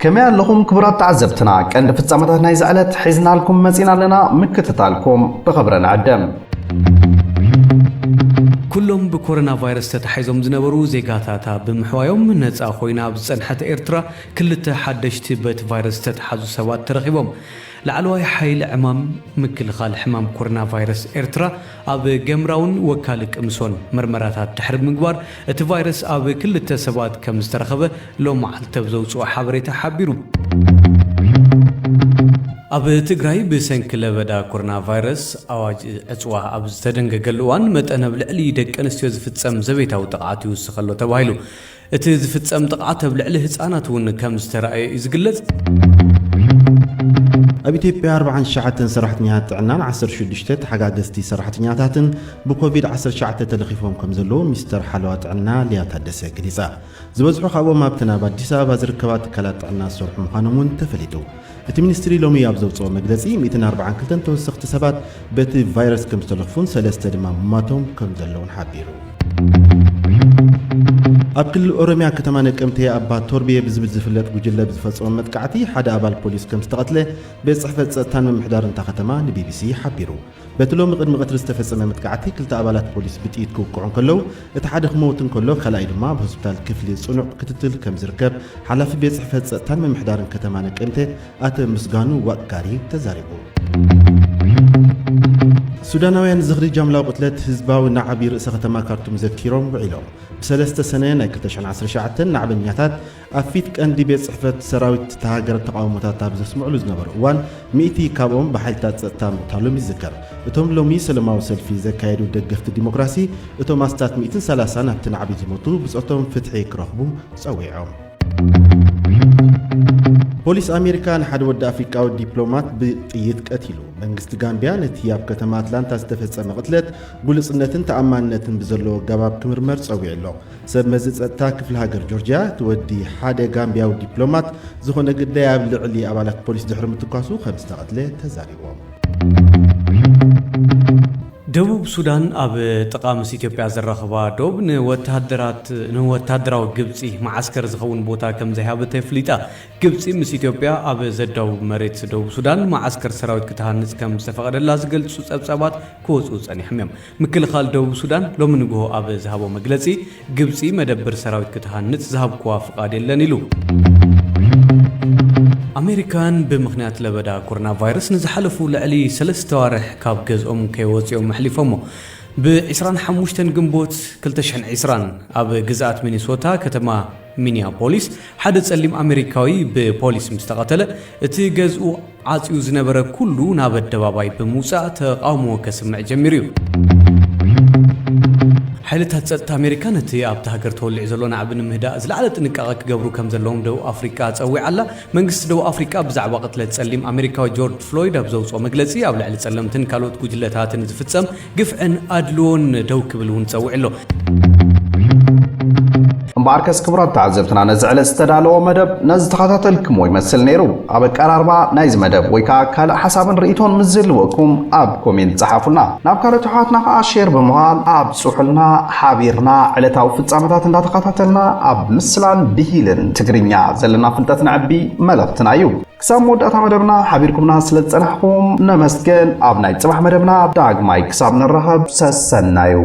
ከመይ ኣለኹም ክቡራት ተዓዘብትና? ቀንዲ ፍጻመታት ናይዚ ዕለት ሒዝናልኩም መጺና ኣለና። ምክትታልኩም ብኽብሪ ንዕድም። ኩሎም ብኮሮና ቫይረስ ተታሒዞም ዝነበሩ ዜጋታታ ብምሕዋዮም ነጻ ኮይና ኣብ ዝጸንሐት ኤርትራ፣ ክልተ ሓደሽቲ በቲ ቫይረስ ዝተታሓዙ ሰባት ተረኺቦም። ላዕለዋይ ሓይሊ ዕማም ምክልኻል ሕማም ኮሮና ቫይረስ ኤርትራ ኣብ ገምራውን ወካል ቅምሶን መርመራታት ድሕሪ ምግባር፣ እቲ ቫይረስ ኣብ ክልተ ሰባት ከም ዝተረኸበ ሎም መዓልቲ ኣብ ዘውፅኦ ሓበሬታ ሓቢሩ። ኣብ ትግራይ ብሰንኪ ለበዳ ኮሮና ቫይረስ ኣዋጅ ዕፅዋ ኣብ ዝተደንገገሉ እዋን፣ መጠን ኣብ ልዕሊ ደቂ ኣንስትዮ ዝፍጸም ዘቤታዊ ጥቕዓት ይውስኸ ኣሎ ተባሂሉ። እቲ ዝፍጸም ጥቕዓት ኣብ ልዕሊ ህጻናት እውን ከም ዝተራእየ እዩ ዝግለጽ። ኣብ ኢትዮጵያ ኣርባዓን ትሽዓተን ሰራሕተኛታት ጥዕናን ዓሰርተ ሽዱሽተ ተሓጋገዝቲ ሰራሕተኛታትን ብኮቪድ ዓሰርተ ትሽዓተ ተለኺፎም ከም ዘለዉ ሚኒስተር ሓለዋ ጥዕና ሊያ ታደሰ ገሊጻ። ዝበዝሑ ካብኦም ኣብተን ኣብ ኣዲስ ኣበባ ዝርከባ ትካላት ጥዕና ዝሰርሑ ምዃኖም እውን ተፈሊጡ። እቲ ሚኒስትሪ ሎሚ ኣብ ዘውፅኦ መግለጺ፣ ሚእትን ኣርባዓን ክልተን ተወሰኽቲ ሰባት በቲ ቫይረስ ከም ዝተለኽፉን ሰለስተ ድማ ምሟቶም ከም ዘለውን ሓቢሩ። ኣብ ክልል ኦሮሚያ ከተማ ነቀምቴ ኣባ ቶርቤ ብዝብል ዝፍለጥ ጉጅለ ብዝፈጸሞ መጥቃዕቲ ሓደ ኣባል ፖሊስ ከም ዝተቐትለ ቤት ጽሕፈት ጸጥታን ምምሕዳርን እታ ከተማ ንቢቢሲ ሓቢሩ። በቲ ሎሚ ቅድሚ ቀትሪ ዝተፈጸመ መጥቃዕቲ ክልተ ኣባላት ፖሊስ ብጥይት ክውቅዑ እንከለዉ፣ እቲ ሓደ ክመውት እንከሎ፣ ካልኣይ ድማ ኣብ ሆስፒታል ክፍሊ ጽኑዕ ክትትል ከም ዝርከብ ሓላፊ ቤት ጽሕፈት ጸጥታን ምምሕዳርን ከተማ ነቀምቴ ኣቶ ምስጋኑ ዋቅጋሪ ተዛሪቡ። ሱዳናውያን ዝኽሪ ጃምላዊ ቅትለት ህዝባዊ ናዕቢ ርእሰ ከተማ ካርቱም ዘኪሮም ውዒሎም። ብሰለስተ ሰነ ናይ ክልተ ሽሕን ዓሰርተ ትሽዓተን ናዕበኛታት ኣብ ፊት ቀንዲ ቤት ጽሕፈት ሰራዊት እታ ሃገር ተቓውሞታት ኣብ ዘስምዕሉ ዝነበሩ እዋን፣ ሚእቲ ካብኦም ብሓይልታት ጸጥታ ምቕታሎም ይዝከር። እቶም ሎሚ ሰለማዊ ሰልፊ ዘካየዱ ደገፍቲ ዲሞክራሲ፣ እቶም ኣስታት ሚእትን ሰላሳን ኣብቲ ናዕቢ ዝሞቱ ብጾቶም ፍትሒ ክረኽቡ ጸዊዖም። ፖሊስ ኣሜሪካ ንሓደ ወዲ ኣፍሪቃዊ ዲፕሎማት ብጥይት ቀቲሉ። መንግስቲ ጋምቢያ ነቲ ኣብ ከተማ ኣትላንታ ዝተፈጸመ ቅትለት ግሉጽነትን ተኣማንነትን ብዘለዎ ኣገባብ ክምርመር ጸዊዑ ኣሎ። ሰብ መዚ ጸጥታ ክፍሊ ሃገር ጆርጅያ፣ እቲ ወዲ ሓደ ጋምቢያዊ ዲፕሎማት ዝኾነ ግዳይ ኣብ ልዕሊ ኣባላት ፖሊስ ድሕሪ ምትኳሱ ከም ዝተቐትለ ተዛሪቦም። ደቡብ ሱዳን ኣብ ጥቓ ምስ ኢትዮጵያ ዘራኽባ ዶብ ንወተሃደራት፣ ንወተሃደራዊ ግብጺ መዓስከር ዝኸውን ቦታ ከም ዘይሃበተ ኣፍሊጣ። ግብጺ ምስ ኢትዮጵያ ኣብ ዘዳውብ መሬት ደቡብ ሱዳን መዓስከር ሰራዊት ክትሃንጽ ከም ዝተፈቐደላ ዝገልጹ ጸብጻባት ክወጽኡ ጸኒሖም እዮም። ምክልኻል ደቡብ ሱዳን ሎሚ ንግሆ ኣብ ዝሃቦ መግለጺ፣ ግብጺ መደብር ሰራዊት ክትሃንጽ ዝሃብኩዋ ፍቓድ የለን ኢሉ። ኣሜሪካን ብምኽንያት ለበዳ ኮሮና ቫይረስ ንዝሓለፉ ልዕሊ ሰለስተ ኣዋርሕ ካብ ገዝኦም ከይወጽኦም ኣሕሊፎሞ። ብ ዕስራን ሓሙሽተን ግንቦት ክልተ ሽሕን ዕስራን ኣብ ግዝኣት ሚኒሶታ ከተማ ሚኒያፖሊስ ሓደ ጸሊም ኣሜሪካዊ ብፖሊስ ምስ ተቐተለ፣ እቲ ገዝኡ ዓጽዩ ዝነበረ ኩሉ ናብ ኣደባባይ ብምውጻእ ተቓውሞ ከስምዕ ጀሚሩ እዩ። ሓይልታት ጸጥታ ኣሜሪካ ነቲ ኣብታ ሃገር ተወሊዑ ዘሎ ናዕቢ ንምህዳእ ዝለዓለ ጥንቃቐ ክገብሩ ከም ዘለዎም ደቡብ ኣፍሪቃ ጸዊዓ ኣላ። መንግስቲ ደቡብ ኣፍሪቃ ብዛዕባ ቅትለት ጸሊም ኣሜሪካዊ ጆርጅ ፍሎይድ ኣብ ዘውጽኦ መግለጺ፣ ኣብ ልዕሊ ጸለምትን ካልኦት ጉጅለታትን ዝፍጸም ግፍዕን ኣድልዎን ደው ክብል እውን ጸዊዑ ኣሎ። እምበኣርከስ ክቡራት ተዓዘብትና፣ ነዚ ዕለት ዝተዳለወ መደብ ነዚ ተኸታተልክሞ ይመስል ነይሩ። ኣብ ኣቀራርባ ናይዚ መደብ ወይ ከዓ ካልእ ሓሳብን ርእይቶን ምስ ዝህልወኩም ኣብ ኮሜንት ጸሓፉልና። ናብ ካልኦት ኣሕዋትና ከዓ ሼር ብምባል ኣብጽሑልና። ሓቢርና ዕለታዊ ፍጻመታት እንዳተኸታተልና ኣብ ምስላን ብሂልን ትግርኛ ዘለና ፍልጠት ነዕቢ መልእኽትና እዩ። ክሳብ መወዳእታ መደብና ሓቢርኩምና ስለ ዝጸናሕኩም ነመስገን። ኣብ ናይ ጽባሕ መደብና ዳግማይ ክሳብ ንራኸብ ሰሰናዩ።